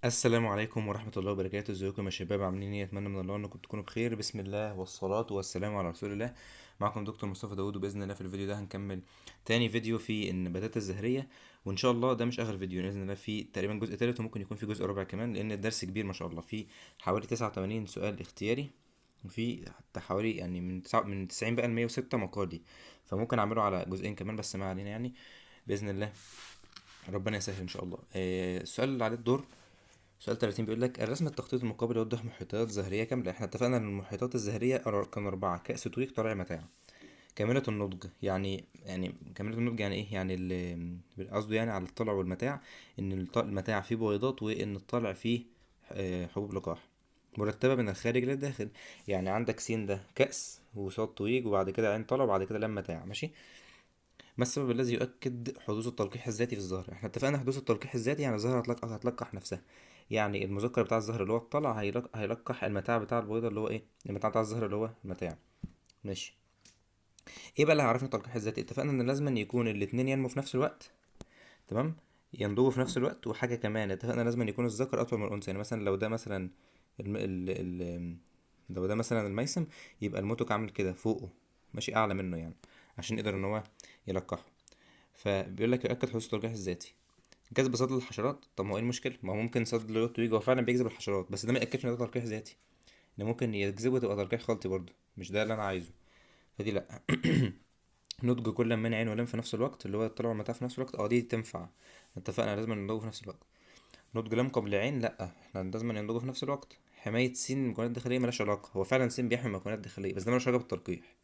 السلام عليكم ورحمة الله وبركاته. ازيكم يا شباب، عاملين ايه؟ اتمنى من الله انكم تكونوا بخير. بسم الله والصلاة والسلام على رسول الله. معكم دكتور مصطفى داوود، وبإذن الله في الفيديو ده هنكمل تاني فيديو في النباتات الزهرية، وإن شاء الله ده مش آخر فيديو، بإذن الله في تقريبا جزء تالت وممكن يكون في جزء رابع كمان، لأن الدرس كبير ما شاء الله، في حوالي 89 سؤال اختياري، وفي حتى حوالي يعني من 90 بقى ل 106 مقالي، فممكن أعمله على جزئين كمان، بس ما علينا، يعني بإذن الله ربنا يسهل إن شاء الله. السؤال اللي عليه الدور سؤال 30 بيقول لك الرسم التخطيط المقابل يوضح محيطات زهرية كاملة. احنا اتفقنا ان المحيطات الزهرية كانوا 4: كأس، تويج، طلع، متاع. كاملة النضج يعني كاملة النضج يعني ايه؟ يعني قصده يعني على الطلع والمتاع، ان المتاع فيه بويضات وان الطلع فيه، حبوب لقاح. مرتبة من الخارج للداخل، يعني عندك سين ده كأس وصاد تويج وبعد كده عين طلع وبعد كده لم متاع. ماشي. ما السبب الذي يؤكد حدوث التلقيح الذاتي في الزهر؟ احنا اتفقنا حدوث التلقيح الذاتي يعني الزهرة هتلقح نفسها، يعني المذكر بتاع الزهر اللي هو الطلع هيلقح المتاع بتاع البويضة اللي هو ايه؟ المتاع بتاع الزهر اللي هو المتاع. ماشي. ايه بقى اللي هيعرفنا التلقيح الذاتي؟ اتفقنا ان لازم أن يكون الاتنين ينمو في نفس الوقت، تمام، ينضجوا في نفس الوقت. وحاجة كمان اتفقنا لازم أن يكون الذكر أطول من الأنثى، يعني مثلا لو ده مثلا الم-، ال-، ال-، لو ده مثلا الميسم يبقى المتك عامل كده فوقه، ماشي، أعلى منه يعني، عشان يقدر إن هو يلقحه. فبيقول لك يؤكد حدوث التلقيح الذاتي. جذب صد الحشرات، طب ما هو ايه المشكلة؟ ما هو ممكن صد اللي هو التويج هو فعلا بيجذب الحشرات، بس ده ما يأكدش ان ده تلقيح ذاتي، ان ممكن يجذبه تبقى تلقيح خلطي برضه، مش ده اللي انا عايزه، فدي لا. نضج كل من عين ولم في نفس الوقت، اللي هو الطلع والمتاع في نفس الوقت، دي تنفع، اتفقنا لازم ننضجه في نفس الوقت. نضج لم قبل عين، لا احنا لازم ننضجه في نفس الوقت. حماية سين من المكونات الداخلية ملهاش علاقة، هو فعلا سين بيحمي المكونات الداخلية بس ده ملوش علاقة بالتلقيح،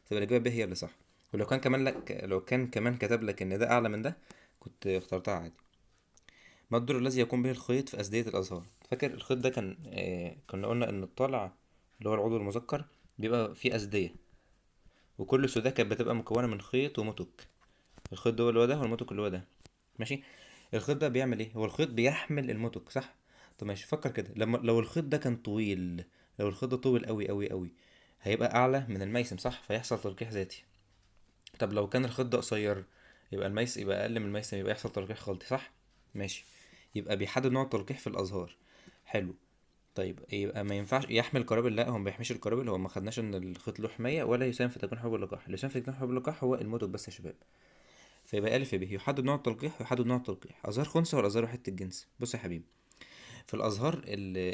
تبقى الإجابة ب هي اللي صح. ولو كان كمان لك، لو كان كمان كتب لك إن ده أعلى من ده كنت اخترتها عادي. ما الدور الذي يقوم به الخيط في أسدية الأزهار؟ فاكر الخيط ده كان، كنا قلنا إن الطلع اللي هو العضو المذكر بيبقى فيه أسدية، وكل سوداء كانت بتبقى مكونة من خيط ومتك، الخيط ده اللي هو ده والمتك اللي هو ده. ماشي. الخيط ده بيعمل ايه؟ هو الخيط بيحمل المتك، صح؟ طب ماشي، فكر كده، لما لو الخيط ده كان طويل، لو الخيط ده طويل قوي قوي قوي هيبقى اعلى من الميسم، صح؟ فيحصل تلقيح ذاتي. طب لو كان الخيط ده قصير يبقى الميس يبقى اقل من الميسم، يبقى يحصل تلقيح خلطي، صح؟ ماشي. يبقى بيحدد نوع التلقيح في الازهار. حلو. طيب يبقى ما ينفعش يحمل قرابل، لا هو ما بيحميش القرابل، هو ما خدناش ان الخيط له حمايه ولا يساهم في تكوين حبوب اللقاح، اللي يساهم في تكوين حبوب اللقاح هو المتك بس يا شباب. فيبقى ألف ب يحدد نوع التلقيح، ويحدد نوع التلقيح أزهار خنثى ولا أزهار وحيدة الجنس. بص يا حبيبي، في الأزهار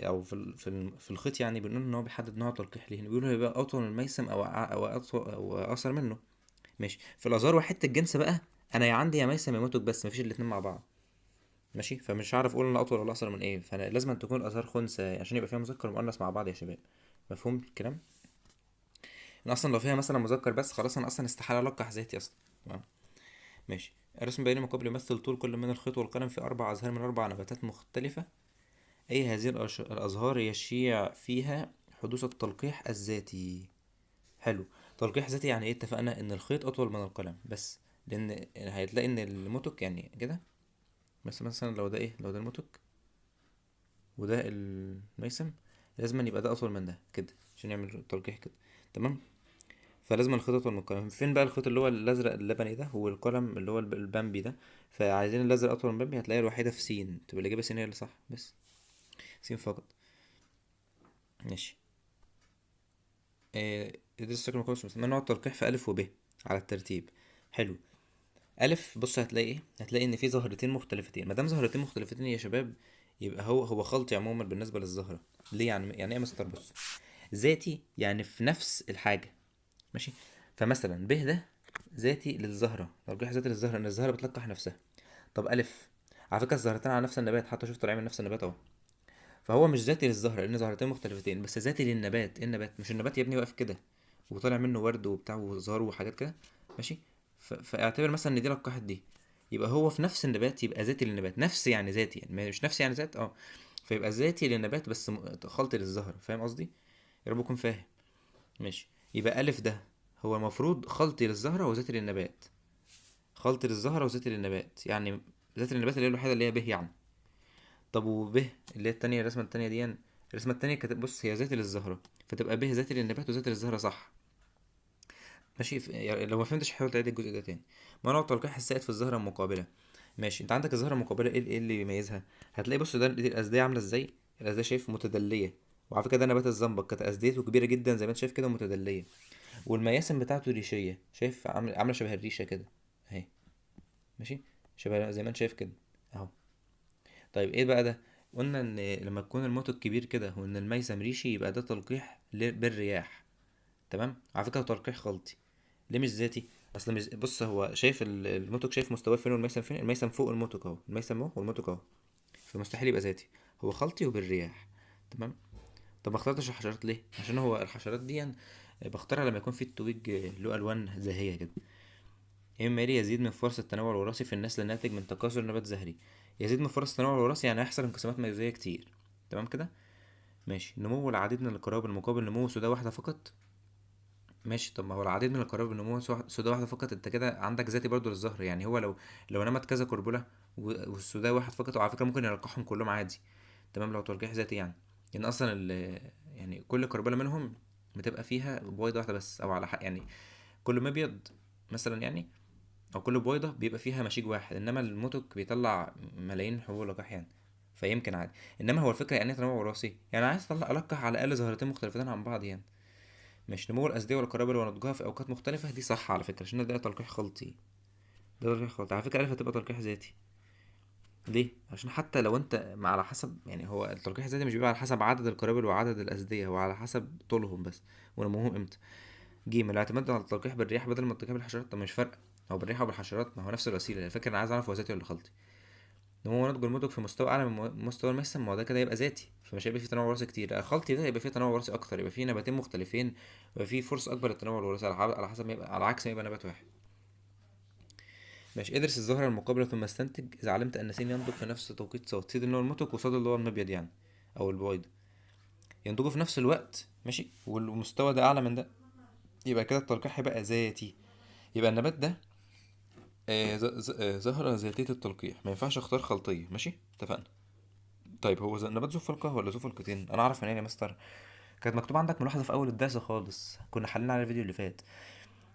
أو في الخيط يعني بنقول إن هو بيحدد نوع التلقيح ليه؟ بيقولوا هيبقى أطول من الميسم أو أطول أو أقصر منه. ماشي. في الأزهار وحيدة الجنس بقى أنا يا عندي يا ميسم يا متك بس، مفيش الاتنين مع بعض. ماشي. فمش هعرف أقول إن أطول ولا أقصر من إيه، فأنا لازم أن تكون الأزهار خنثى عشان يبقى فيها مذكر ومؤنث مع بعض يا شباب. مفهوم الكلام؟ إن أصلا لو فيها مثلا مذكر بس خلاص أنا أصلا استحالة ألقح ذاتي أصلا. تمام. ماشي. الرسم البياني مقابل يمثل طول كل من الخيط والقلم في 4 أزهار من 4 نباتات مختلفة. أي هذه الأزهار يشيع فيها حدوث التلقيح الذاتي؟ حلو. تلقيح ذاتي يعني إيه؟ اتفقنا إن الخيط أطول من القلم بس، لأن هتلاقي إن المتك يعني كده، بس مثلا لو ده إيه، لو ده المتك وده الميسم، لازم يبقى ده أطول من ده كده عشان يعمل تلقيح كده. تمام. فلازم الخيط أطول من القلم. فين بقى الخيط اللي هو الأزرق اللبني ده والقلم اللي هو البامبي ده؟ فعايزين الأزرق أطول من البامبي، هتلاقيها الوحيدة في سين، تبقى الإجابة سين هي اللي صح بس، سين فقط. ماشي. ادرس الشكل المقابل بس. ما نوع التلقيح في ألف وب على الترتيب؟ حلو. ألف بص هتلاقي إيه؟ هتلاقي إن في زهرتين مختلفتين. ما دام زهرتين مختلفتين يا شباب يبقى هو خلطي عموما بالنسبة للزهرة. ليه يعني؟ يعني إيه يا مستر؟ بص، ذاتي يعني في نفس الحاجة. ماشي. فمثلا ب ده ذاتي للزهرة، تلقيح ذاتي للزهرة إن الزهرة بتلقح نفسها. طب ألف على فكرة الزهرتين على نفس النبات، حتى شفت طالعين من نفس النبات أهو، فهو مش ذاتي للزهرة لأن زهرتين مختلفتين، بس ذاتي للنبات. إيه النبات؟ مش النبات يا ابني واقف كده وطالع منه ورد وبتاع وزهر وحاجات كده. ماشي. فاعتبر مثلا إن دي لقحت دي، يبقى هو في نفس النبات، يبقى ذاتي للنبات. نفس يعني ذاتي، يعني مش نفس يعني ذات، فيبقى ذاتي للنبات بس خلطي للزهرة. فاهم قصدي؟ يا رب تكون فاهم. ماشي. يبقى ألف ده هو المفروض خلطي للزهرة وذاتي للنبات، خلطي للزهرة وذاتي للنبات، يعني ذاتي للنبات اللي هي الوحيدة اللي هي ب يعني. طب وب اللي هي التانية، الرسمة التانية دي، الرسمة التانية كانت بص هي ذاتي للزهرة، فتبقى ب ذاتي للنبات وذاتي للزهرة، صح؟ ماشي. يعني لو ما فهمتش حاول تعيد الجزء ده تاني. ما نوع التلقيح السائد في الزهرة المقابلة؟ ماشي، انت عندك الزهرة المقابلة ايه اللي بيميزها؟ هتلاقي بص ده دي الازديه عامله ازاي. الازديه شايف متدليه، وعلى فكرة ده نبات الزنبق كانت ازديته كبيرة جدا زي ما انت شايف كده متدليه، والمياسم بتاعته ريشيه، شايف عامله شبه الريشة كده اهي. ماشي، شبه زي ما انت شايف كده اهو. طيب ايه بقى ده؟ قلنا ان لما تكون الموت كبير كده وان الميسم ريشي يبقى ده تلقيح بالرياح. تمام، على فكرة تلقيح خلطي. ليه مش ذاتي؟ اصل مش بص هو شايف الموتوك شايف مستواه فين والميسم فين، الميسم فوق الموتوك اهو، الميسم اهو والموتوك اهو، فمستحيل يبقى ذاتي، هو خلطي وبالرياح. تمام. طب ما اخترتش الحشرات ليه؟ عشان هو الحشرات دي يعني بختارها لما يكون في التويج له الوان زاهيه كده. اما يزيد من فرص التنوع الوراثي في النسل الناتج من تكاثر نبات زهري. يزيد من فرص التنوع الوراثي يعني هيحصل انقسامات ميزيه كتير. تمام كده. ماشي، نمو العديد من القرابل مقابل نمو سوداء واحدة فقط. ماشي، طب ما هو العديد من القرابل نمو سوداء واحدة فقط، انت كده عندك ذاتي برضو للزهر، يعني هو لو نمت كذا قربله والسوداء واحد فقط، وعلى فكرة ممكن يلقحهم كلهم عادي. تمام، لو تلقيح ذاتي يعني، لان اصلا يعني كل قربله منهم بتبقى فيها بويضة واحدة بس، او على حق يعني كل مبيض مثلا يعني، او كل بويضة بيبقى فيها مشيج واحد، انما الموتوك بيطلع ملايين حبوب لقاح يعني، فيمكن عادي. انما هو الفكرة يعني تنوع وراثي، يعني عايز اطلع القح على الاقل زهرتين مختلفتين عن بعض يعني. ماشي، نمو الاسدية والقرابل ونضجها في اوقات مختلفة، دي صح على فكرة عشان ده تلقيح خلطي، ده تلقيح خلطي على فكرة. الف هتبقى تلقيح ذاتي. ليه؟ عشان حتى لو انت مع على حسب يعني، هو التلقيح الذاتي مش بيبقى على حسب عدد القرابل وعدد الاسدية، هو على حسب طولهم بس ونموهم امتى. جيم، الاعتماد على التلقيح بالرياح بدل ما التلقيح بالحشرات. طب مش فارقه، هو بالرياح او بالحشرات ما هو نفس الوسيلة، الفكرة انا عايز اعرف هو ذاتي ولا خلطي. نمو ونضج المنتج في مستوى اعلى من مستوى الميسم، ما هو ده كده يبقى ذاتي، فمش هيبقى فيه تنوع وراثي كتير. لا، الخلطي ده يبقى فيه تنوع وراثي اكتر، يبقى فيه نباتين مختلفين، يبقى فيه فرصة اكبر للتنوع الوراثي على حسب ما يبقى، على عكس ما يبقى نبات واحد. ماشي، ادرس الزهرة المقابلة ثم استنتج اذا علمت ان سين ينضج في نفس توقيت صاد، سين اللي هو المتك وصاد اللي هو المبيض يعني او البويض، ينضجوا في نفس الوقت. ماشي، والمستوى ده اعلى من ده، يبقى كده التلقيح هيبقى ذاتي. يبقى النبات ده زهرة ذاتية التلقيح، ما ينفعش اختار خلطية. ماشي، اتفقنا. طيب هو نبات ذو فلقة ولا ذو فلقتين؟ انا اعرف منين يا مستر؟ كانت مكتوب عندك ملاحظة في اول الدرس خالص، كنا حلينا على الفيديو اللي فات،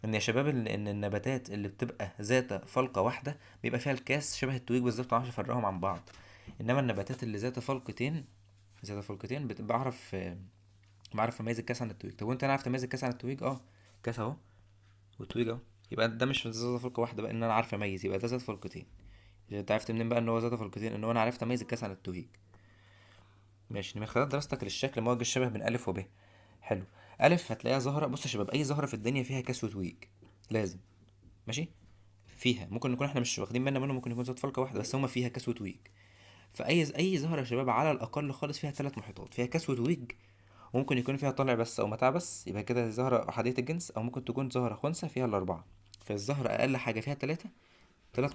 ان يا شباب ان النباتات اللي بتبقى ذات فلقة واحدة بيبقى فيها الكاس شبه التويج بالظبط، ما اعرفش افرقهم عن بعض. انما النباتات اللي ذات فلقتين، ذات فلقتين بعرف اميز الكاس عن التويج. طب وانت عارف تميز الكاس عن التويج؟ كاس اهو والتويج اهو، يبقى ده مش ذات فلقة واحدة بقى ان انا عارف اميز، يبقى ده ذات فلقتين. انت عرفت منين بقى ان هو ذات فلقتين؟ ان هو انا عرفت اميز الكاس عن التويج. ماشي، من خلال دراستك للشكل ما وجه الشبه بين الف وب. حلو، الف هتلاقيها زهره. بص يا شباب، اي زهره في الدنيا فيها كاس وتويج لازم. ماشي، فيها ممكن نكون احنا مش واخدين بالنا منه، ممكن يكون ذات فلقه واحدة بس هما فيها كاس وتويج. فاي زهره يا شباب على الاقل خالص فيها 3 محيطات، فيها كاس وتويج، وممكن يكون فيها طالع بس او متاع بس، يبقى كده زهره احادية الجنس، او ممكن تكون زهره خنثى فيها الاربعة. فالزهره اقل حاجة فيها 3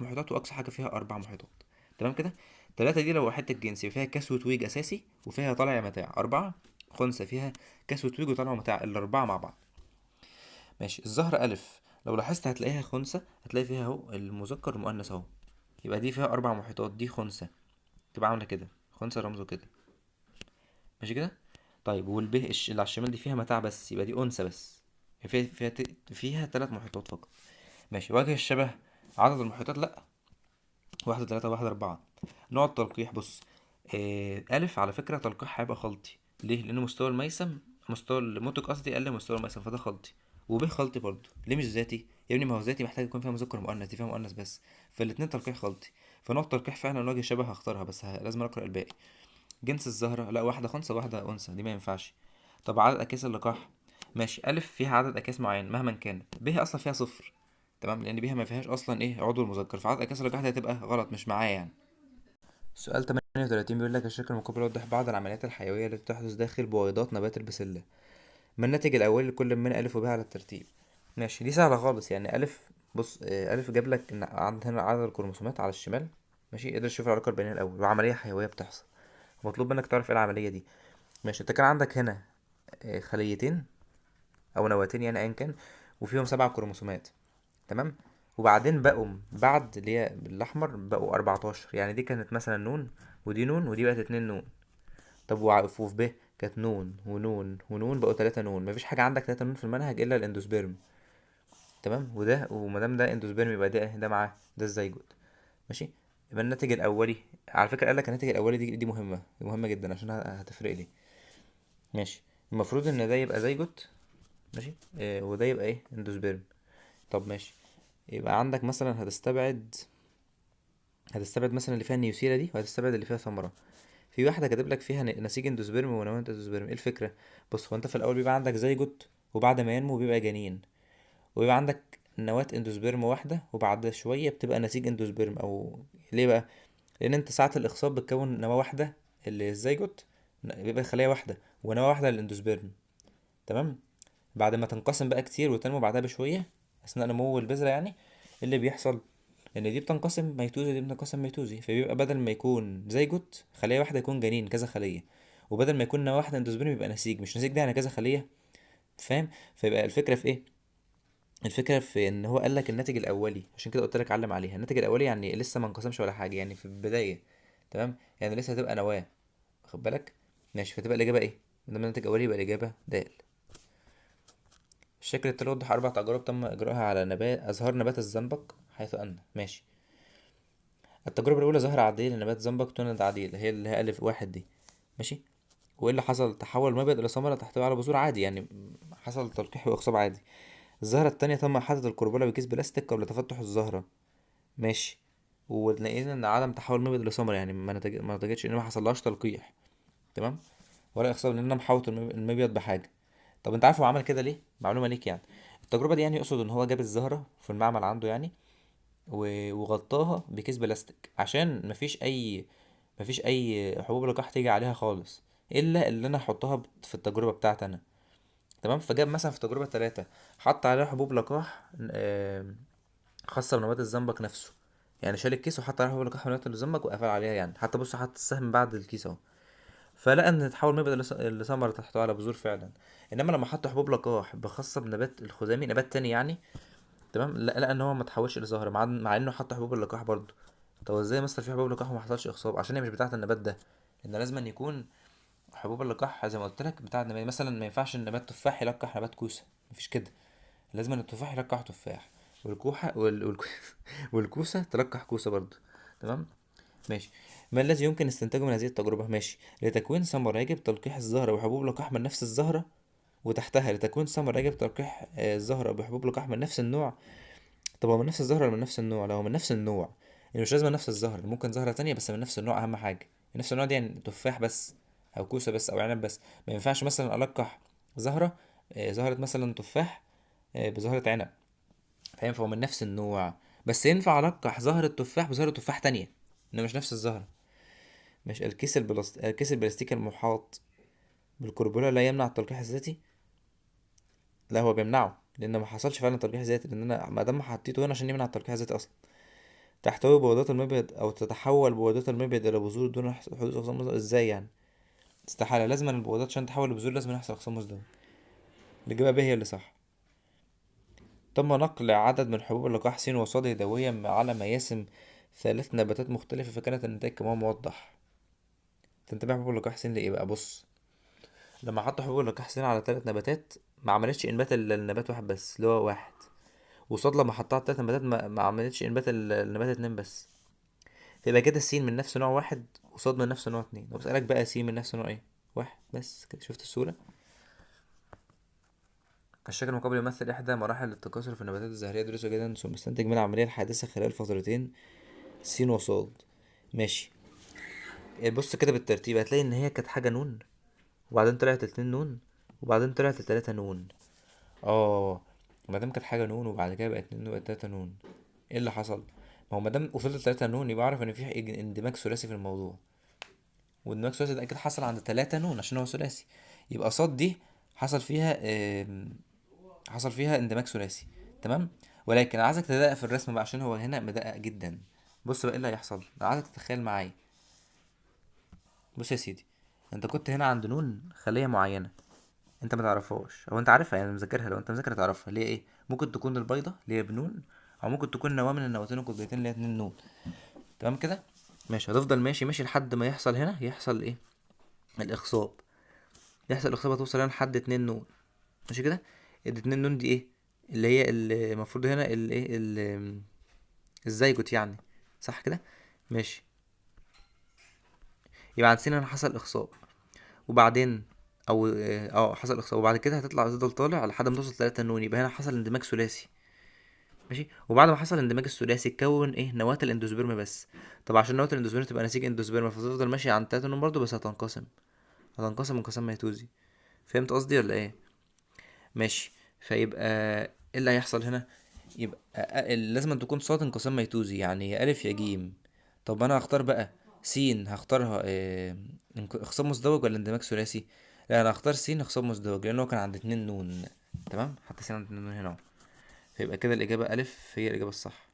محيطات، واقصى حاجة فيها 4 محيطات. تمام كده. 3 دي لو وحدة الجنس يبقى فيها كاس وتويج اساسي وفيها طالع متاع، 4 خنثى فيها كاس وتويج وطالع متاع، الاربعة مع بعض. ماشي، الزهرة ألف لو لاحظت هتلاقيها خنثى، هتلاقي فيها اهو المذكر والمؤنث اهو، يبقى دي فيها 4 محيطات، دي خنثى تبقى عاملة كده، خنثى رمزه كده. ماشي كده. طيب والب اللي على الشمال دي فيها متاع بس، يبقى دي أنثى بس، فيها 3 محيطات فقط. ماشي، وجه الشبه عدد المحيطات لأ، 1 3 1 4. نوع التلقيح، بص، ألف على فكرة تلقيح هيبقى خلطي. ليه؟ لأن مستوى الميسم، مستوى الموتك قصدي أقل من مستوى الميسم، فده خلطي. وب خلطي برضه. ليه مش ذاتي؟ يا ابني ما هو ذاتي محتاج يكون فيها مذكر ومؤنث، دي فيها مؤنث بس، فالاتنين تلقيح خلطي. فنوع التلقيح فعلا وجه شبه هختارها، بس لازم أقرأ الباقي. جنس الزهرة لا، واحدة خنثى واحدة أنثى، دي ما ينفعش. طب عدد أكياس اللقاح، ماشي، ألف فيها عدد أكياس معين مهما كانت، ب أصلا فيها 0، تمام، لأن بها ما فيهاش أصلا إيه عضو المذكر، فعدد أكياس اللقاح دي هتبقى غلط مش معايا يعني. سؤال 38 بيقول لك الشكل المقابل يوضح بعض العمليات الحيوية التي تحدث داخل بويضات نبات البسلة، ما الناتج الأولي لكل من ألف وب على الترتيب؟ ماشي، دي سهلة خالص يعني. ألف بص، ألف جاب لك إن عند هنا عدد الكروموسومات على الشمال، ماشي، قدر تشوف العلاقة البينية الأول، وعملية حيوية بتحصل، مطلوب منك تعرف إيه العملية دي. ماشي، أنت كان عندك هنا، خليتين أو نواتين يعني أيا كان، وفيهم 7 كروموسومات، تمام، وبعدين بقوا بعد اللي هي بالأحمر بقوا 14، يعني دي كانت مثلا نون ودي نون ودي بقت 2 نون. طب وفي ب كانت نون ونون ونون، بقوا 3 نون. مفيش حاجة عندك 3 نون في المنهج إلا الاندوسبيرم، تمام، وده وما دام ده اندوسبيرم يبقى ده معاه ده الزيجوت. ماشي، يبقى الناتج الاولي، على فكرة قال لك الناتج الاولي دي مهمة، دي مهمة جدا عشان هتفرق لي. ماشي، المفروض ان ده يبقى زيجوت، ماشي، وده يبقى ايه؟ endosperm. طب ماشي، يبقى عندك مثلا هتستبعد مثلا اللي فيها النيوسيلا دي، وهتستبعد اللي فيها ثمره. في واحدة كاتب لك فيها نسيج endosperm ونواه endosperm. ايه الفكرة؟ بص، هو انت في الاول بيبقى عندك زيجوت، وبعد ما ينمو بيبقى جنين، وبيبقى عندك نواه endosperm واحدة، وبعد شوية بتبقى نسيج endosperm. او ليه بقى؟ لان انت ساعة الاخصاب بتكون نواه واحدة اللي الزيجوت، بيبقى خليه واحدة ونواه واحدة لل endosperm، تمام. بعد ما تنقسم بقى كتير وتنمو بعدها بشوية اثناء نمو البذرة، يعني اللي بيحصل ان دي بتنقسم ميتوزي، دي بتنقسم ميتوزي، فبيبقى بدل ما يكون زيجوت خليه واحدة يكون جنين كذا خليه، وبدل ما يكون نواه واحدة endosperm يبقى نسيج، مش نسيج ده يعني كذا خليه، فاهم؟ فيبقى الفكرة في ايه؟ الفكرة في ان هو قال لك الناتج الاولي، عشان كده قلت لك علم عليها. الناتج الاولي يعني لسه ما انقسمش ولا حاجة، يعني في البداية، تمام، يعني لسه هتبقى نواه، واخد بالك؟ ماشي، فتبقى الاجابة ايه؟ لما الناتج الاولي يبقى الاجابة د. الشكل التالي يوضح 4 تجارب تم اجراءها على نبات ازهار نبات الزنبق، حيث ان ماشي. التجربة الاولى زهره عادية لنبات زنبق تند عادية، اللي هي الف 1 دي، ماشي. وايه اللي حصل؟ تحول المبيض الى ثمره تحتوي على بذور عادي، يعني حصل تلقيح واخصاب عادي. الزهرة التانية تم إحاطة القربلة بكيس بلاستيك قبل تفتح الزهرة، ماشي، ولقينا إن عدم تحول المبيض لثمرة، يعني ما نتجتش إن ما حصلهاش تلقيح، تمام، ولا إخصاب، لأن أنا محوط المبيض بحاجة. طب أنت عارف هو عمل كده ليه؟ معلومة ليك يعني. التجربة دي يعني يقصد إن هو جاب الزهرة في المعمل عنده يعني، وغطاها بكيس بلاستيك عشان مفيش أي حبوب لقاح تيجي عليها خالص، إلا اللي أنا هحطها في التجربة بتاعتي أنا، تمام. فجاب مثلا في تجربة 3 حط عليها حبوب لقاح، خاصة بنبات الزنبق نفسه، يعني شال الكيس وحط عليها حبوب لقاح بنبات الزنبق وقفل عليها، يعني حتى بص حط السهم بعد الكيس اهو، فلقى ان تحول مبيض لثمرة تحتوي على بذور فعلا. انما لما حط حبوب لقاح بخاصة بنبات الخزامي، نبات تاني يعني، تمام، لقى ان هو ما تحولش لزهرة، مع انه حط حبوب اللقاح برضه. طب ازاي مثلا في حبوب لقاح وما حصلش اخصاب؟ عشان هي مش بتاعة النبات ده، ان لازم أن يكون حبوب اللقاح زي ما قلت لك بتاع النبات. مثلا ما ينفعش النبات تفاح يلقح نبات كوسة، مفيش كده، لازم ان التفاح يلقح تفاح، والكوسه تلقح كوسة برضو، تمام. ماشي، ما الذي يمكن استنتاجه من هذه التجربة؟ ماشي، لتكوين ثمرة يجب تلقيح الزهرة بحبوب لقاح من نفس الزهرة، وتحتها لتكوين ثمرة يجب تلقيح الزهرة بحبوب لقاح من نفس النوع. طب هو من نفس الزهرة ولا من نفس النوع؟ لو هو من نفس النوع يعني مش لازم نفس الزهرة، ممكن زهرة تانية بس من نفس النوع، أهم حاجة نفس النوع دي، يعني تفاح بس أو كوسة بس أو عنب بس. ما ينفعش مثلا ألقح زهرة مثلا تفاح، بزهرة عنب، فاهم؟ فهو من نفس النوع، بس ينفع ألقح زهرة تفاح بزهرة تفاح تانية، إنه مش نفس الزهرة. مش الكيس البلاستيكي المحاط بالكربولة لا يمنع التلقيح الذاتي؟ لا هو بيمنعه، لأن ما حصلش فعلا تلقيح ذاتي، لأن أنا ما دام حطيته هنا عشان يمنع التلقيح الذاتي أصلا. تحتوي بويضات المبيض أو تتحول بويضات المبيض إلى بذور دون حدوث أخصام مزدوج؟ إزاي يعني؟ استحالة، لازم البويضات عشان تتحول لبذور لازم يحصل أخصام مزدوج. الإجابة ب هي اللي صح. تم نقل عدد من حبوب اللقاح س وصاد يدويا على مياسم 3 نباتات مختلفة، فكانت النتائج كما هو موضح. تنتبه حبوب اللقاح س لإيه بقى؟ بص، لما حطوا حبوب اللقاح س على 3 نباتات ما عملتش إنبات إلا لنبات واحد بس اللي هو 1، وصاد لما حطها على 3 نباتات ما عملتش إنبات إلا لنبات 2 بس. فيبقى كده س من نفس نوع 1 وصاد من نفس نوع 2. وبسألك بقى س من نفس نوع إيه؟ 1 بس كده. شفت الصورة؟ الشكل المقابل يمثل إحدى مراحل التكاثر في النباتات الزهرية، درسه جدا ثم استنتج من العملية الحادثة خلال فترتين س وصاد. ماشي، بص كده بالترتيب هتلاقي إن هي كانت حاجة نون، وبعدين طلعت 2 نون، وبعدين طلعت 3 نون. ما دام كانت حاجة نون وبعد كده بقت 2 نون وبقت 3 نون، إيه اللي حصل؟ ما هو ما دام وصلت 3 نون يبقى أعرف إن في اندماج ثلاثي في الموضوع، واندماج ثلاثي ده أكيد حصل عند 3 نون عشان هو ثلاثي، يبقى صاد دي حصل فيها اندماج ثلاثي، تمام. ولكن عايزك تدقق في الرسم بقى عشان هو هنا مدقق جدا. بص بقى ايه اللي هيحصل، انا عايزك تتخيل معايا. بص يا سيدي، انت كنت هنا عند نون خلية معينة انت ما تعرفهاش او انت عارفها يعني مذاكرها، لو انت مذاكرها تعرفها، اللي هي ايه؟ ممكن تكون البيضة اللي هي بنون، او ممكن تكون نواة من النواتين القطبيتين اللي هي 2 نون، تمام كده. ماشي، هتفضل ماشي ماشي لحد ما يحصل هنا يحصل ايه؟ الاخصاب. يحصل الاخصاب هتوصل هنا لحد 2 نون، ماشي كده. ال 2 نون دي ايه؟ اللي هي اللي المفروض هنا الايه؟ الزيجوت يعني، صح كده. ماشي، يبقى عند س هنا حصل اخصاب، وبعدين او حصل اخصاب، وبعد كده هتطلع تفضل طالع لحد ما توصل 3 نون، يبقى هنا حصل اندماج ثلاثي. ماشي، وبعد ما حصل الاندماج الثلاثي اتكون ايه؟ نواة الاندوسبرم بس. طب عشان نواة الاندوسبرم تبقى نسيج اندوسبرم، فتفضل ماشية عند 3 نون برضو، بس هتنقسم انقسام ميتوزي. فهمت قصدي ولا ايه؟ ماشي، فيبقى ايه اللي هيحصل هنا؟ يبقى لازم أن تكون صاد انقسام ميتوزي، يعني يا ألف يا جيم. طب أنا هختار بقى س، هختارها انقسام مزدوج ولا اندماج ثلاثي؟ لا، أنا هختار س انقسام مزدوج، لأن هو كان عند 2 نون. تمام، حتى س عند 2 نون هنا أهو. فيبقى كده الإجابة ألف هي الإجابة الصح.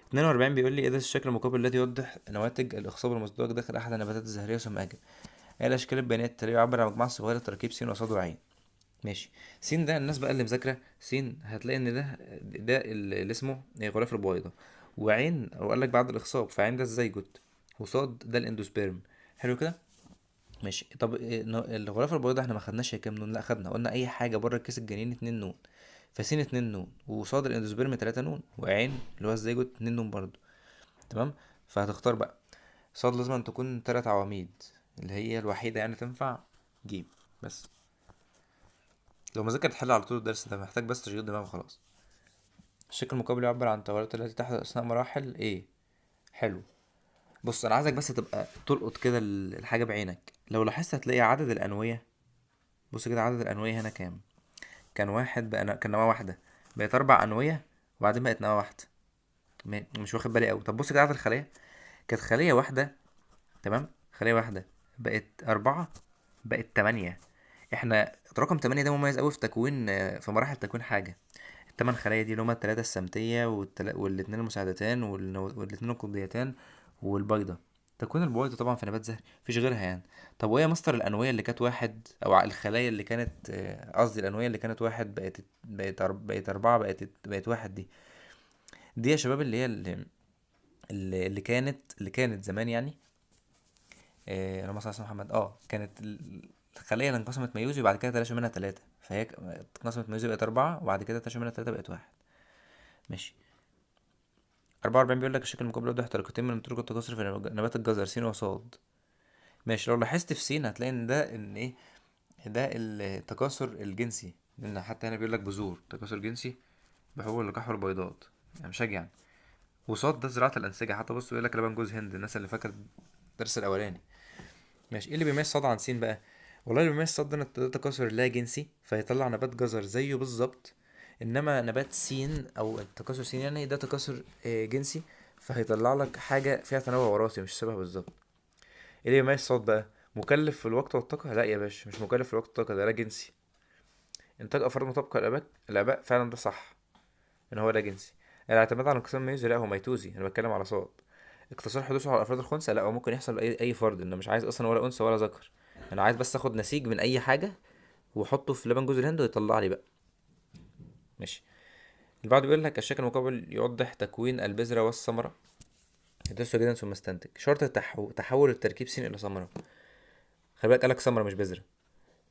42 بيقول لي إيه الشكل المقابل الذي يوضح نواتج الإخصاب المزدوج داخل أحد النباتات الزهرية ثم أجب. إيه الأشكال البيانية التالية يعبر عن مجموعة صغيرة تركيب س وصاد وعين. ماشي، س ده الناس بقى اللي مذاكرة س هتلاقي إن ده اللي اسمه غلاف البويضة، وعين هو قال لك بعد الإخصاب، فعين ده الزيجوت، وصاد ده الاندوسبيرم. حلو كده؟ ماشي. طب إيه الغلاف البويضة احنا ما خدناش هي كام نون؟ لا خدنا، قلنا أي حاجة بره الكيس الجنيني 2 نون، فسين 2 نون، وصاد الاندوسبيرم 3 نون، وعين اللي هو الزيجوت 2 نون برضو. تمام، فهتختار بقى صاد لازم أن تكون 3 عواميد اللي هي الوحيدة يعني تنفع جيم بس. لو مذاكرة تحل على طول الدرس ده، محتاج بس تشغيل دماغ وخلاص. الشكل المقابل يعبر عن التغيرات التي تحدث أثناء مراحل إيه؟ حلو. بص أنا عايزك بس تبقى تلقط كده الحاجة بعينك. لو لاحظت هتلاقي عدد الأنوية، بص كده عدد الأنوية هنا كام؟ كان واحد بقى، كان نواة واحدة، بقت 4 أنوية، وبعدين بقت نواة واحدة. مش واخد بالي أوي. طب بص كده عدد الخلايا، كانت خلية واحدة، تمام، خلية واحدة بقت 4، بقت 8. احنا رقم 8 ده مميز أوي في مراحل تكوين حاجة. التمن خلايا دي اللي هما التلاتة السمتية والاتنين المساعدتان والاتنين القطبيتان والبيضة. تكوين البويضة طبعا في نبات زهري مفيش غيرها يعني. طب وهي مصدر الأنوية اللي كانت واحد، أو الخلايا اللي كانت، قصدي الأنوية اللي كانت واحد بقت 4، بقت 1. دي يا شباب اللي هي اللي كانت زمان يعني، اللهم صل على سيدنا محمد. كانت الخلية اللي انقسمت ميوزي وبعد كده تلاشى منها 3، فهي اتقسمت ميوزي بقت 4، وبعد كده تلاشى منها 3 بقت 1. ماشي. 44 بيقول لك الشكل المقابل يوضح طريقتين من طرق التكاثر في نبات الجزر س وصاد. ماشي، لو لاحظت في س هتلاقي ان ده ان ايه، ده التكاثر الجنسي، لان حتى هنا بيقول لك بذور تكاثر جنسي بحبوب اللقاح والبيضات، يعني مش هاجي يعني. وصاد ده زراعة الأنسجة، حتى بص بيقول لك لبن جوز هند، الناس اللي فاكر الدرس الأولاني. ماشي، ايه اللي بيميز صاد عن س بقى؟ والله اللي بيميز صاد ده ان ده تكاثر لا جنسي، فيطلع نبات جزر زيه بالظبط، انما نبات س او التكاثر س يعني ده تكاثر، جنسي، فهيطلع لك حاجة فيها تنوع وراثي مش شبه بالظبط. ايه اللي بيميز صاد بقى؟ مكلف في الوقت والطاقة؟ لا يا باشا، مش مكلف في الوقت والطاقة، ده لا جنسي. انتاج افراد مطابقة للآباء، فعلا ده صح ان هو لا جنسي. الاعتماد على انقسام ميوزي؟ لا هو ميتوزي، انا بتكلم على صاد. اقتصار حدوثه على افراد الخنثى؟ لا هو ممكن يحصل اي فرد، انا مش عايز اصلا ولا انثى ولا ذكر، انا عايز بس اخد نسيج من اي حاجه واحطه في لبن جوز الهند ويطلع لي بقى. ماشي. اللي بعده بيقول لك الشكل المقابل يوضح تكوين البذره والثمره، ادرسه جدا ثم استنتج. شرط تحول التركيب س الى ثمره. خلي بالك قالك ثمره مش بذره.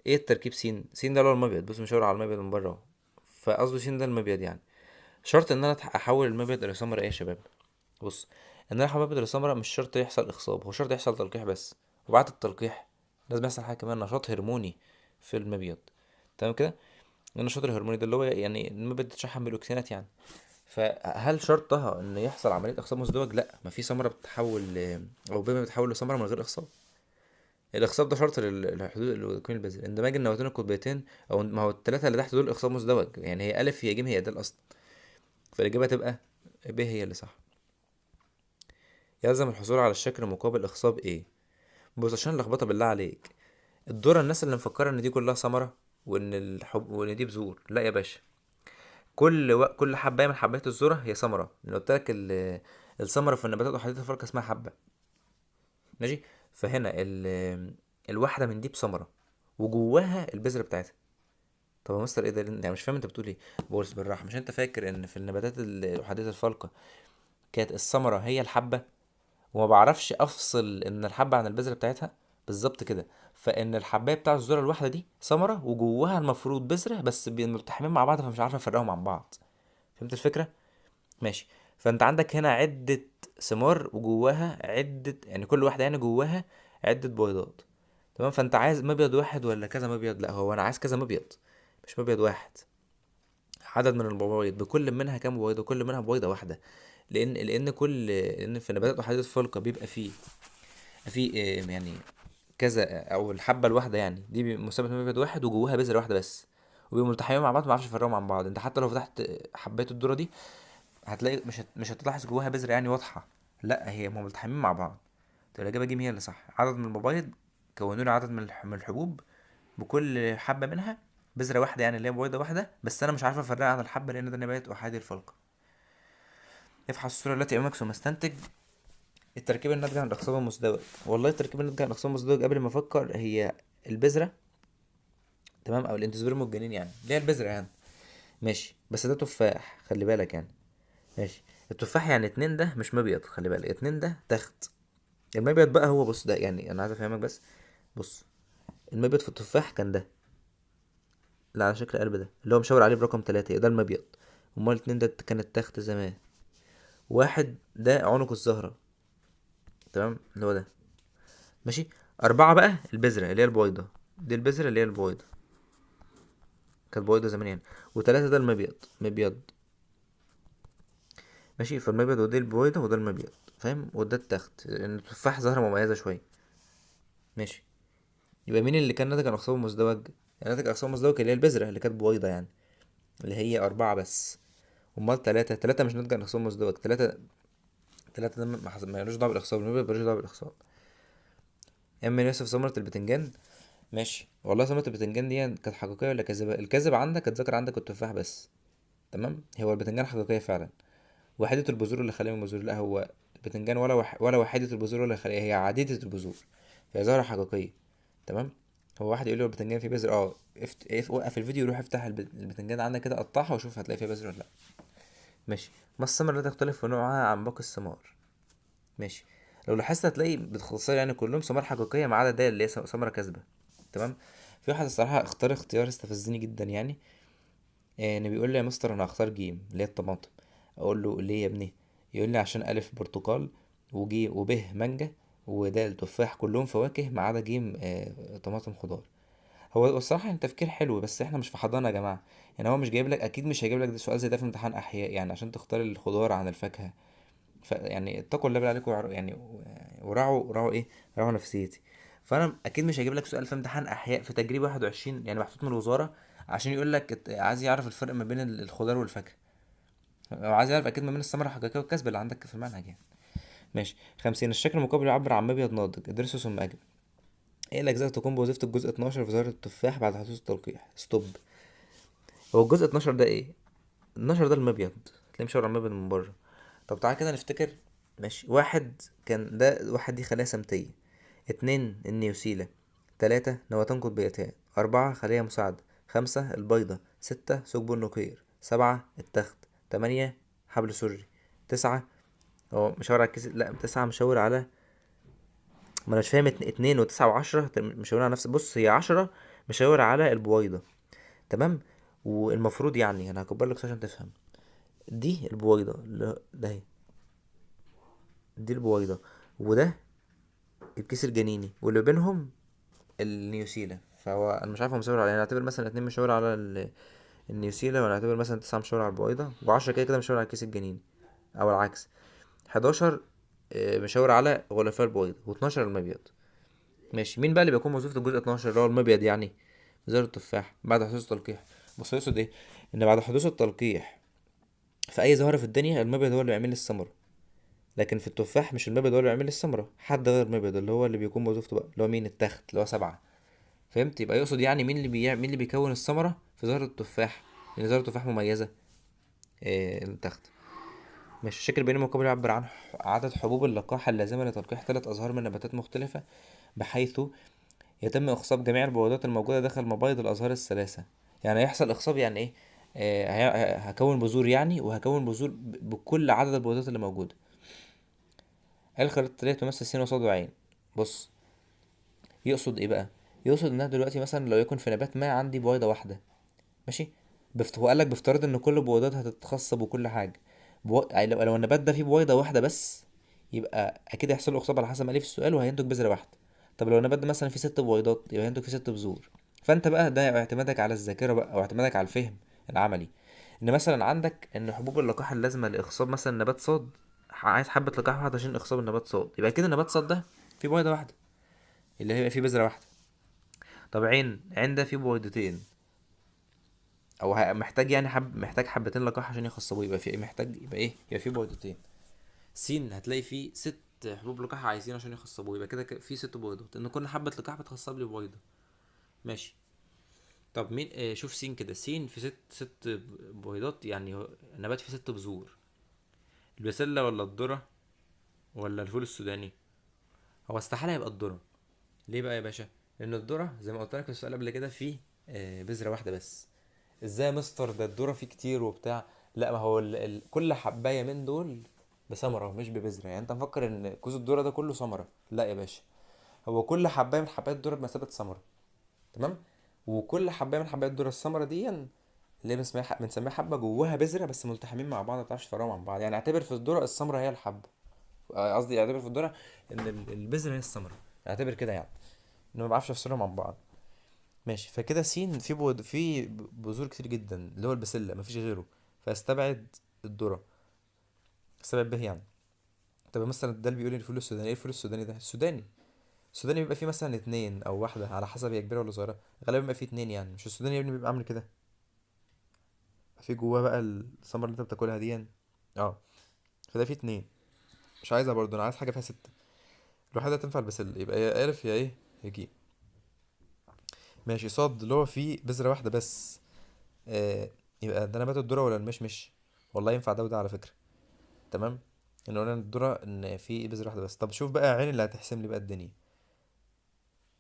ايه التركيب س؟ س ده اللي هو المبيض، بص مشاور على المبيض من بره اهو، فقصده س ده المبيض يعني. شرط ان انا احول المبيض الى ثمره ايه يا شباب؟ بص، ان انا احول المبيض الى ثمره مش شرط يحصل اخصاب، هو شرط يحصل تلقيح بس، وبعد التلقيح لازم يحصل حاجه كمان، نشاط هرموني في المبيض. تمام كده؟ النشاط الهرموني ده اللي هو يعني المبيض بتتشحن بالاكسينات يعني. فهل شرطها ان يحصل عمليه اخصاب مزدوج؟ لا، ما في ثمره بتتحول او بيبه بتتحول لثمره من غير اخصاب. الاخصاب ده شرط لحدود تكوين البذر. اندماج النواتين القطبيتين، او ما هو الثلاثه اللي تحت دول اخصاب مزدوج يعني، هي الف هي ج هي د اصلا، فالاجابه تبقى ب هي اللي صح. يلزم الحصول على الشكل مقابل اخصاب ايه؟ بص عشان اللخبطه بالله عليك، الذره الناس اللي مفكره ان دي كلها ثمره وان الحب وان دي بذور، لا يا باشا، كل حبايه من حبايات الذره هي ثمره. انا قلت لك الثمره في النباتات وحدتها الفرق اسمها حبه. ماشي، فهنا الواحده من دي بثمره وجواها البذره بتاعتها. طب يا مستر ايه ده؟ يعني مش فاهم انت بتقول ايه. بص بالراحه، مش انت فاكر ان في النباتات احاديه الفلقه كانت الثمره هي الحبه، وما بعرفش افصل ان الحبه عن البذره بتاعتها؟ بالظبط كده. فان الحبايه بتاع الذره الواحده دي ثمره وجواها المفروض بذره، بس ملتحمين مع بعض فمش عارف افرقهم عن بعض. فهمت الفكره؟ ماشي. فانت عندك هنا عدة ثمار وجواها عدة، يعني كل واحدة يعني جواها عدة بويضات، تمام. فانت عايز مبيض واحد ولا كذا مبيض؟ لا هو انا عايز كذا مبيض، مش مبيض واحد، عدد من البوايض بكل منها كام بويضة؟ كل منها بويضة واحدة، لان في نباتات احادية الفلقة بيبقى فيه يعني كذا، او الحبة الواحدة يعني دي بيبقى مثبت مبيض واحد وجواها بذرة واحدة بس، وبيبقوا ملتحمين مع بعض، ما اعرفش افرقهم عن بعض. انت حتى لو فتحت حبايه الذرة دي هتلاقي مش هتلاحظ جواها بذرة يعني واضحة، لا هي هم ملتحمين مع بعض. طب الاجابة جيم هي اللي صح. عدد من المبايض كونوا لي عدد من الحبوب، بكل حبه منها بذرة واحدة، يعني اللي هي بويضة واحدة بس، انا مش عارف افرقها عن الحبة لان ده نبات احادي الفلقه. افحص الصورة التي امامك ثم استنتج التركيبة الناتجة عن الاخصاب المزدوج. والله التركيبة الناتجة عن الاخصاب المزدوج قبل ما افكر هي البذرة، تمام، او الانتسبرم والجنين يعني اللي هي البذرة يعني، ماشي. بس ده تفاح خلي بالك يعني، ماشي. التفاح يعني 2 ده مش مبيض، خلي بالك، 2 ده تخت. المبيض بقى هو بص ده، يعني انا عايز افهمك بس، بص المبيض في التفاح كان ده اللي على شكل قلب، ده اللي هو مشاور عليه برقم 3، ده المبيض. امال 2 ده كان التخت زمان. 1 ده عنق الزهرة، تمام، اللي هو ده، ماشي. 4 بقى البذرة اللي هي البويضة، دي البذرة اللي هي البويضة، كانت بويضة زمان يعني. و3 ده المبيض، مبيض، ماشي. فالمبيض ودي البويضة وده المبيض، فاهم، وده التخت، لأن التفاح زهرة مميزة شوية، ماشي. يبقى مين اللي كان ناتج عن أخصاب مزدوج؟ يعني ناتج عن أخصاب مزدوج اللي هي البذرة اللي كانت بويضة يعني، اللي هي 4 بس. أمال 3، 3 مش ناتج عن أخصاب مزدوج، 3 ده ما لوش دعوة بالإخصاب، المبيض ملوش دعوة بالإخصاب. أما يوسف ثمرة البتنجان، ماشي. والله ثمرة البتنجان دي كانت حقيقية ولا كاذبة؟ الكاذب عندك اتذكر عندك التفاح بس، تمام. هو البتنجان حقيقية فعلا. وحيدة البذور اللي خالية من البذور، لا هو البتنجان ولا وحيدة البذور ولا خالية، هي عديدة البذور، هي زهرة حقيقية، تمام. هو واحد يقول لي هو البتنجان فيه بذر، وقف الفيديو وروح افتح البتنجان عندك كده، قطعها وشوف هتلاقي فيها بذر ولا لا، ماشي. ما الثمرة التي تختلف في نوعها عن باقي الثمار؟ ماشي. لو لاحظت هتلاقي باختصار يعني كلهم ثمار حقيقية ما عدا ده اللي هي ثمرة كاذبة، تمام. في واحد الصراحة اختار اختيار استفزني جدا يعني، ان بيقول لي يا مستر انا هختار جيم اللي هي الطماطم. اقول له ليه يا ابني؟ يقول لي عشان الف برتقال وجي وب مانجا ودال تفاح، كلهم فواكه ما عدا جيم، طماطم خضار. هو الصراحة يعني تفكير حلو، بس احنا مش في حضانة يا جماعة يعني، هو مش جايب لك، اكيد مش هيجيب لك سؤال زي ده في امتحان احياء يعني عشان تختار الخضار عن الفاكهة. يعني اتقوا الله بالله عليكم، يعني وراعوا ايه، راعوا نفسيتي. فانا اكيد مش هجيب لك سؤال في امتحان احياء في تجريب 21 يعني محطوط من الوزارة عشان يقول لك عايز يعرف الفرق ما بين الخضار والفاكهة، او عايز يعرف اكيد ما بين الثمرة الحقيقية والكسب اللي عندك في المنهج يعني. ماشي. 50 الشكل المقابل يعبر عن مبيض ناضج، ادرسه ثم اجب. ايه الاجزاء تقوم بوظيفة الجزء 12 في زهرة التفاح بعد حدوث التلقيح؟ ستوب. هو الجزء 12 ده ايه؟ 12 ده المبيض، هتلاقيه مشاور على المبيض من بره. طب تعالى كده نفتكر، ماشي. 1 كان ده، 1 دي خلايا سمتية، 2 النيوسيلة، 3 نواتان قطبيتان، 4 خلية مساعدة، 5 البيضة، 6 ثقب النقير، 7 التخت، 8 حبل سري، 9 هو مشاور على الكيس، لا 9 مشاور على، ما انا مش فاهم، 2 و9 و10 مشاور على نفس، بص هي 10 مشاور على البويضة، تمام. والمفروض يعني انا هكبر لك عشان تفهم، دي البويضة اللي ده اهي، دي البويضة، وده الكيس الجنيني، واللي بينهم النيوسيلة. فهو انا مش عارف هو مشاور على ايه، يعني اعتبر مثلا 2 مشاور على النيوسيلة، ولا اعتبر مثلا 9 مشاور على البويضة، و10 كده كده مشاور على الكيس الجنيني، او العكس. 11، مشاور على غلفاء البويضة، واتناشر المبيض. ماشي. مين بقى اللي بيكون وظيفة الجزء 12 اللي هو المبيض يعني زهرة التفاح بعد حدوث التلقيح؟ بص يقصد ايه؟ ان بعد حدوث التلقيح في اي زهرة في الدنيا المبيض هو اللي بيعمل الثمرة، لكن في التفاح مش المبيض هو اللي بيعمل الثمرة، حد غير المبيض اللي هو اللي بيكون وظيفته بقى اللي هو مين؟ التخت اللي هو 7. فهمت؟ يبقى يقصد يعني مين اللي بيكون الثمرة في زهرة التفاح، لأن زهرة التفاح مميزة، التخت. ماشي. الشكل البياني المقابل يعبر عن عدد حبوب اللقاح اللازمة لتلقيح 3 أزهار من نباتات مختلفة، بحيث يتم إخصاب جميع البويضات الموجودة داخل مبايض الأزهار الثلاثة. يعني هيحصل إخصاب يعني إيه؟ هكون بذور يعني، وهكون بذور بكل عدد البويضات اللي موجودة. الخريطة التالية تمثل سين وصاد وعين. بص يقصد إيه بقى؟ يقصد إنها دلوقتي مثلا لو يكون في نبات ما عندي بويضة واحدة، ماشي، هو قال لك بافتراض إن كل البويضات هتتخصب وكل حاجة، لو النبات ده فيه بويضة واحدة بس يبقى اكيد هيحصل له اخصاب على حسب ما قال في السؤال، وهينتج بذرة واحدة. طب لو النبات ده مثلا فيه 6 بويضات يبقى هينتج فيه 6 بذور. فانت بقى ده اعتمادك على الذاكرة بقى، او اعتمادك على الفهم العملي، ان مثلا عندك ان حبوب اللقاح اللازمة لاخصاب مثلا نبات صاد، عايز حبه لقاح واحدة عشان اخصاب النبات صاد، يبقى كده النبات صاد ده فيه بويضة واحدة اللي هيبقى فيه بذرة واحدة. طب عين ده فيه بويضتين، او محتاج يعني محتاج حبتين لقاح عشان يخصبوه، يبقى فيه محتاج، يبقى ايه، يبقى فيه بويضتين. سين هتلاقي فيه 6 حبوب لقاح عايزين عشان يخصبوه، يبقى كده فيه 6 بويضات، ان كل حبه لقاح بتخصب لي بويضة. ماشي. طب مين، شوف سين كده، سين في 6 بويضات، يعني نبات فيه 6 بذور. البسله ولا الذرة ولا الفول السوداني؟ هو استحالة يبقى الذرة. ليه بقى يا باشا؟ لان الذرة زي ما قلت لك في السؤال قبل كده فيه بذرة واحدة بس. ازاي يا مستر ده الذرة فيه كتير وبتاع؟ لا، ما هو كل حبايه من دول بثمره مش ببذره. يعني انت مفكر ان كوز الذرة ده كله ثمره، لا يا باشا، هو كل حبايه من حبايات الذرة بمثابة ثمره. تمام؟ وكل حبايه من حبايات الذرة الثمرة دي اللي بنسميها حبه جواها بذرة، بس ملتحمين مع بعض ما بتعرفش تفرقهم عن بعض. يعني اعتبر في الذرة الثمرة هي الحبة، قصدي اعتبر في الذرة ان البذرة هي الثمرة، اعتبر كده يعني انه ما بعرفش افصلهم عن بعض. ماشي. فكده سين في في بذور كتير جدا اللي هو البسله، مفيش غيره، فاستبعد الذرة، استبعد به يعني. طب مثلا ده اللي بيقول الفول السوداني، ايه الفول السوداني ده؟ السوداني، السوداني بيبقى فيه مثلا 2 او واحدة على حسب هي كبيرة ولا صغيرة، غالبا بيبقى فيه 2 يعني. مش السوداني يا ابني بيبقى عامل كده، في جواه بقى الثمرة اللي انت بتاكلها دي يعني. فده فيه 2، مش عايزها برضه، انا عايز حاجة فيها 6. الوحيدة تنفع البسله، يبقى يا الف يا ايه يا جيم. ماشي. صاد اللي هو فيه بذرة واحدة بس، يبقى ده نبات الذرة ولا المشمش؟ والله ينفع ده وده على فكرة. تمام، ان قلنا الذرة ان في بذرة واحدة بس. طب شوف بقى عين اللي هتحسم لي بقى الدنيا،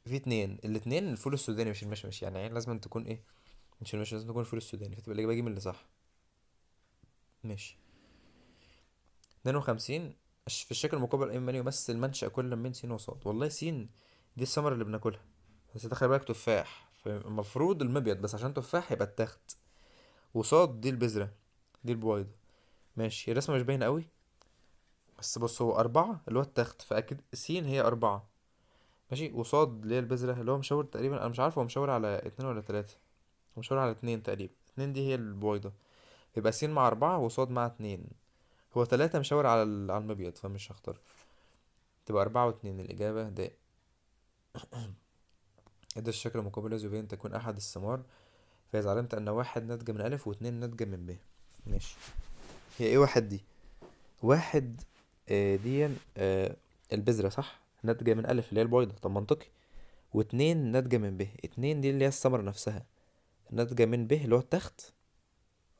في 2، الاتنين الفول السوداني مش المشمش، يعني عين لازم تكون ايه، مش المشمش، لازم تكون الفول السوداني، فتبقى الإجابة جيم اللي صح. ماشي. 52، في الشكل المقابل أي من يمثل منشأ كل من سين وصاد. والله سين دي الثمرة اللي بناكلها، بس تخلي بالك تفاح، فالمفروض المبيض، بس عشان تفاح يبقى التخت. وصاد دي البذرة، دي البويضة. ماشي. الرسمة مش باينة قوي، بس بص هو 4 اللي هو التخت، فأكيد سين هي 4. ماشي. وصاد اللي هي البذرة اللي هو مشاور تقريبا، أنا مش عارف هو مشاور على 2 ولا 3، هو مشاور على 2 تقريبا، 2 دي هي البويضة، يبقى سين مع 4 وصاد مع 2، هو 3 مشاور على المبيض فمش هختار، تبقى 4 واتنين الإجابة د. إدى الشكل المقابل الذي يبين تكون أحد الثمار، فإذا علمت أن 1 ناتجة من ألف واتنين ناتجة من ب. ماشي. هي إيه 1 دي؟ 1، دي، البذرة صح؟ ناتجة من ألف اللي هي البويضة، طب منطقي. واتنين ناتجة من ب، 2 دي اللي هي الثمرة نفسها ناتجة من ب اللي هو التخت،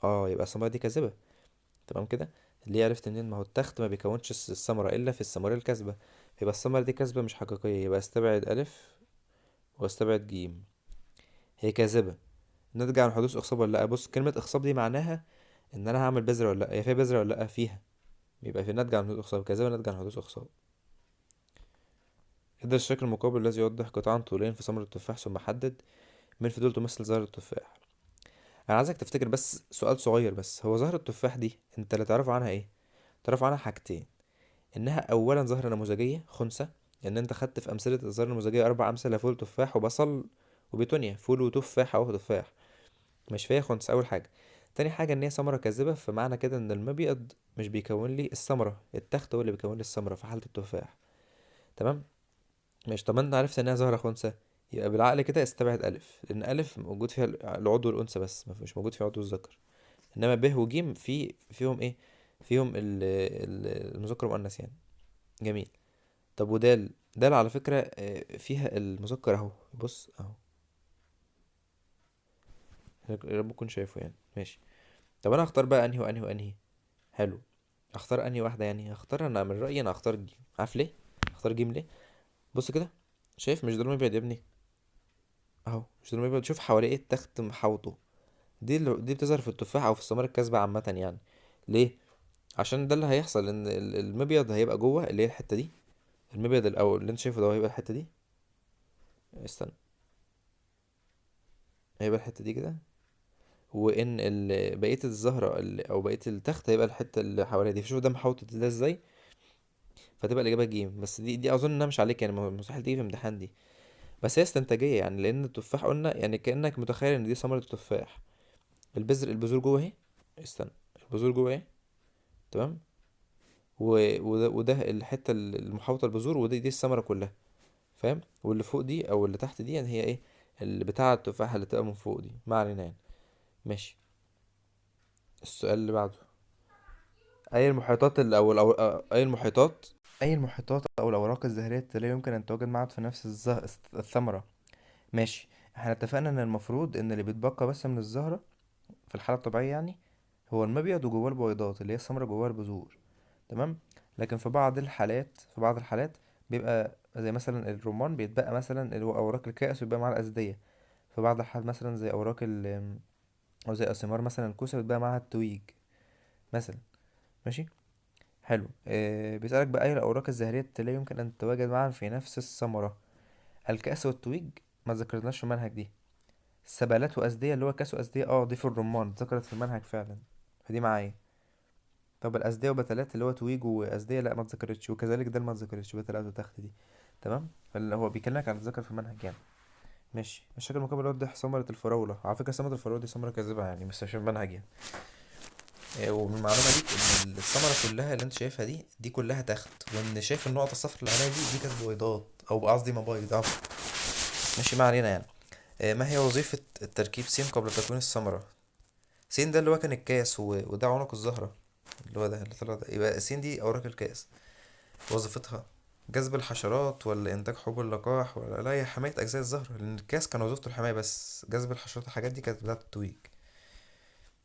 يبقى الثمرة دي كاذبة. تمام كده؟ اللي هي عرفت منين؟ ما هو التخت ما بيكونش الثمرة إلا في الثمرة الكاذبة، يبقى الثمرة دي كاذبة مش حقيقية، يبقى استبعد ألف واستبعد جيم، هي كاذبة. ناتجة عن حدوث إخصاب ولا لأ؟ بص كلمة إخصاب دي معناها إن أنا هعمل بذرة ولا لأ، هي فيها بذرة ولا لأ؟ فيها، يبقى في ناتجة عن حدوث إخصاب، كاذبة ناتجة عن حدوث إخصاب. إدى الشكل المقابل الذي يوضح قطعا طوليا في ثمرة التفاح، ثم حدد من في دول تمثل زهرة التفاح. أنا عايزك تفتكر بس سؤال صغير بس، هو زهرة التفاح دي أنت اللي تعرفه عنها إيه؟ تعرف عنها حاجتين، إنها أولا زهرة نموذجية خنثى، لأن أنت خدت في أمثلة الزهرة النموذجية 4 أمثلة، فول تفاح وبصل وبيتونيا، فول وتفاح أهو تفاح، مش فيها خنثى أول حاجة. تاني حاجة إن هي ثمرة كاذبة، فمعنى كده إن المبيض مش بيكون لي الثمرة، التخت هو اللي بيكون لي الثمرة في حالة التفاح. تمام؟ ماشي. طب أنت عرفت إنها زهرة خنثى، يبقى بالعقل كده استبعد ألف، لأن ألف موجود فيها العضو الأنثى بس، مش موجود فيها عضو الذكر. إنما ب وج فيهم إيه؟ فيهم المذكر والمؤنث يعني. جميل. طب ودال، دال على فكرة، فيها المذكر أهو، بص أهو، يا رب تكون شايفه يعني. ماشي. طب أنا هختار بقى أنهي وأنهي وأنهي؟ حلو، هختار أنهي واحدة يعني؟ هختار أنا من رأيي أنا هختار جيم. عارف ليه؟ هختار جيم ليه؟ بص كده، شايف مش ده المبيض يا ابني؟ أهو مش ده المبيض، شوف حواليه إيه التخت محاوطه، دي بتظهر في التفاح أو في الثمار الكاذبة عامة يعني. ليه؟ عشان ده اللي هيحصل، إن المبيض هيبقى جوه اللي هي الحتة دي، المبيض الأول اللي أنت شايفه ده هيبقى الحتة دي، استنى، هيبقى الحتة دي كده، وان بقية الزهرة او بقية التخت هيبقى الحتة اللي حواليها دي. فشوف ده محوط ده ازاي، فتبقى الاجابة جيم. بس دي اظن انها مش عليك يعني، مستحيل تيجي في امتحان دي، بس هي استنتاجيه يعني، لان التفاح قلنا يعني كانك متخيل ان دي ثمره التفاح، البذور جوه اهي، استنى، البذور جوه اهي، تمام، وده الحتة المحاوطه البذور، ودي الثمرة كلها، فاهم؟ واللي فوق دي او اللي تحت دي يعني هي ايه اللي بتاع التفاحة اللي تبقى من فوق دي، ما علينا يعني. ماشي، السؤال اللي بعده، اي المحيطات او اي المحيطات، اي المحيطات او الاوراق الزهريه التي لا يمكن ان تتواجد معا في نفس الثمرة. ماشي، احنا اتفقنا ان المفروض ان اللي بيتبقى بس من الزهرة في الحالة الطبيعية يعني هو المبيض وجواه البويضات اللي هي الثمرة جواه البذور، تمام. لكن في بعض الحالات بيبقى زي مثلا الرمان بيتبقى مثلا اوراق الكأس ويبقى معاها الأزدية. في بعض الحالات مثلا زي اوراق او زي الثمار مثلا الكوسة بيتبقى معاها التويج مثلا. ماشي، حلو. بيسألك بقى أي الأوراق الزهرية التي لا يمكن أن تتواجد معا في نفس الثمرة؟ الكأس والتويج ما ذكرناش في المنهج دي. السبالات وأزدية اللي هو كأس وأزدية، دي في الرمان اتذكرت في المنهج فعلا، فدي معايا. طب الأزدية وبتلات اللي هو تويج وأزدية لا ما اتذكرتش، وكذلك ده ما اتذكرتش، بتلات وتخت دي، تمام. فاللي هو بيكلمك على اتذكر في المنهج يعني. ماشي، الشكل المقابل يوضح ثمرة الفراولة. على فكرة ثمرة الفراولة دي ثمرة كاذبة يعني، بس مش في المنهج يعني. ومن المعلومة ليك إن الثمرة كلها اللي أنت شايفها دي كلها تخت، وإن شايف النقطة الصفراء اللي عليها دي كانت بويضات، أو قصدي مبايض، عفوا. ماشي، ما علينا يعني. ما هي وظيفة التركيب س قبل تكوين الثمرة؟ س ده اللي هو كان الكاس، وده عنق الزهرة اللي هو ده اللي طلع ده، يبقى س دي أوراق الكاس. وظيفتها جذب الحشرات ولا إنتاج حبوب اللقاح ولا لا، هي حماية أجزاء الزهرة، لأن الكاس كان وظيفته الحماية بس، جذب الحشرات والحاجات دي كانت بتاعة التويج.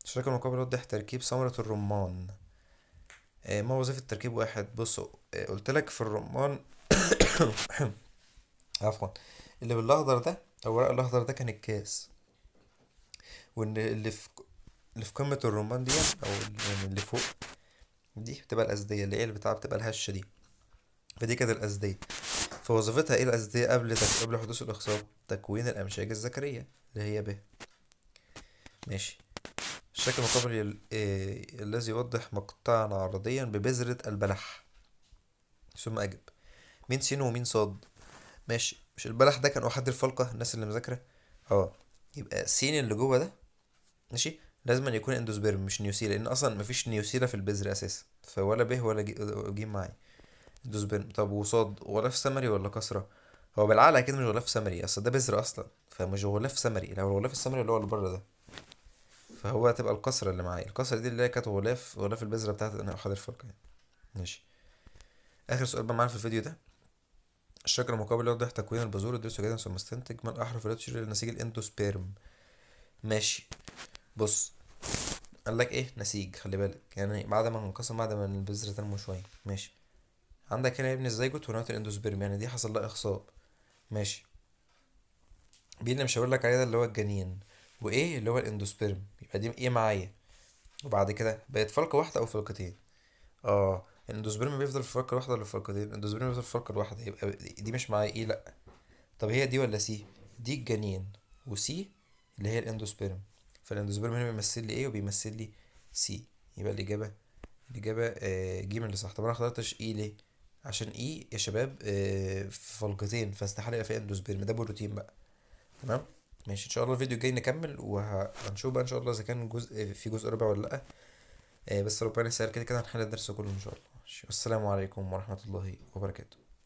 الشكل المقابل يوضح تركيب ثمرة الرمان. ما وظيفة تركيب واحد؟ بصوا، قلت لك في الرمان عفوا، اللي بالأخضر ده أو الورق الأخضر ده كان الكاس، وإن اللي في قمة الرمان دي أو يعني اللي فوق دي بتبقى الأزدية، اللي هي اللي بتبقى الهشة دي، فدي كانت الأزدية. فوظيفتها إيه الأزدية قبل حدوث الإخصاب؟ تكوين الأمشاج الذكرية اللي هي ب. ماشي، الشكل المقابل الذي يوضح مقطعا عرضيا ببذرة البلح، ثم أجب. مين سين ومين صاد؟ ماشي، مش البلح ده كان أحد الفلقة الناس اللي مذاكرة، يبقى سين اللي جوه ده ماشي لازم أن يكون اندوسبيرم مش نيوسيلا، لأن أصلا مفيش نيوسيلا في البذر أساسا، فولا ب ولا ج معايا اندوسبيرم. طب وصاد غلاف ثمري ولا كسرة؟ هو بالعقل أكيد مش غلاف ثمري، أصل ده بذر أصلا، فمش غلاف ثمري. لو الغلاف الثمري اللي هو اللي بره ده، فهو هتبقى الكسرة اللي معايا، الكسرة دي اللي هي كانت غلاف البذرة بتاعت أحد الفلقة يعني. ماشي، آخر سؤال بقى معانا في الفيديو ده، الشكل المقابل يوضح تكوين البذور ادرسه جيدا ثم استنتج ما الأحرف التي تشير إلى نسيج الاندوسبيرم. ماشي، بص قال لك إيه؟ نسيج، خلي بالك يعني بعد ما انقسم، بعد ما البذرة تنمو شوية. ماشي، عندك هنا يا ابني الزيجوت ونواه الاندوسبيرم، يعني دي حصل لها إخصاب. ماشي، بي اللي مش هقول لك عليه ده اللي هو الجنين، وإيه اللي هو الاندوسبيرم، يبقى دي إيه معايا. وبعد كده بقت فلقة واحدة أو فلقتين. الاندوسبيرم بيفضل في فلقة واحدة ولا فلقتين؟ الاندوسبيرم بيفضل في فلقة واحدة، يبقى دي مش معايا إيه؟ لأ. طب هي دي ولا سي؟ دي الجنين وسي اللي هي الاندوسبيرم، فالاندوسبيرم هنا بيمثل لي ايه وبيمثل لي سي، يبقى الإجابة، جيم اللي صح. طب انا ما اخترتش اي ليه؟ عشان اي يا شباب، في فلقتين، فاستحالة يبقى فيها اندوسبيرم، ده بروتين بقى. تمام، ماشي، ان شاء الله الفيديو الجاي نكمل وهنشوف بقى ان شاء الله اذا كان في جزء رابع ولا لا، بس ربنا يسهل، كده كده هنحل الدرس كله ان شاء الله. ماشي، والسلام عليكم ورحمة الله وبركاته.